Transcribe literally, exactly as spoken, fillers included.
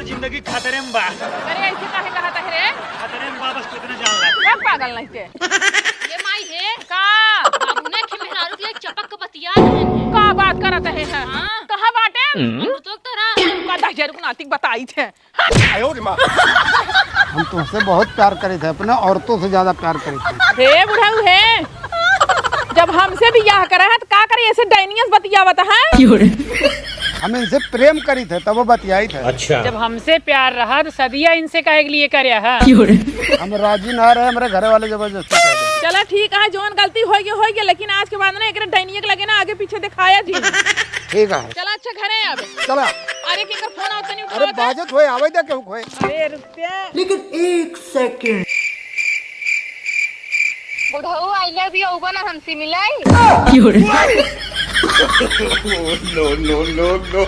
जिंदगी खतरे में बा। अरे, ऐसे काहे कहत है रे? खतरे में बा, बस तू इतना जान ला। का पागल नहीं के? ये माई है। का? बाबू ने के मेहरारू के लिए चपक के बतिया रहे हैं। का बात करत है? हाँ। कहाँ बाटे? हम तो तोरा का दहिजरू के नाती के बताई थे। हम तुमसे बहुत प्यार करे थे, अपने औरतों से ज्यादा प्यार करे थे। हे बुढ़ऊ हे, जब हमसे बियाह करे है तो का करे, ऐसे डाइनियस बतियावत है? हम इनसे प्रेम करी थे, तब वो बतियाई थे। अच्छा। जब हमसे प्यार रहा तो सदिया इनसे काहे के लिए करे है? हम राजी ना रहे, हमारे घर वाले जबरदस्ती कर दे। चला ठीक है, जौन गलती होई गई, होई गई, लेकिन आज के बाद ना एकरे डाइनिया के लगे ना आगे पीछे दिखाया जी। ठीक है। चला अच्छा घरे अब। चला। अरे केकर फोन आवत नहीं अरे उठावत है। बाजत होए, आवे दे केहू होए। अरे रुक लेकिन एक सेकंड। बुढ़ऊ, I love you, अउबा ना हमसे मिलाई? क्यों रे? No, no, no, no।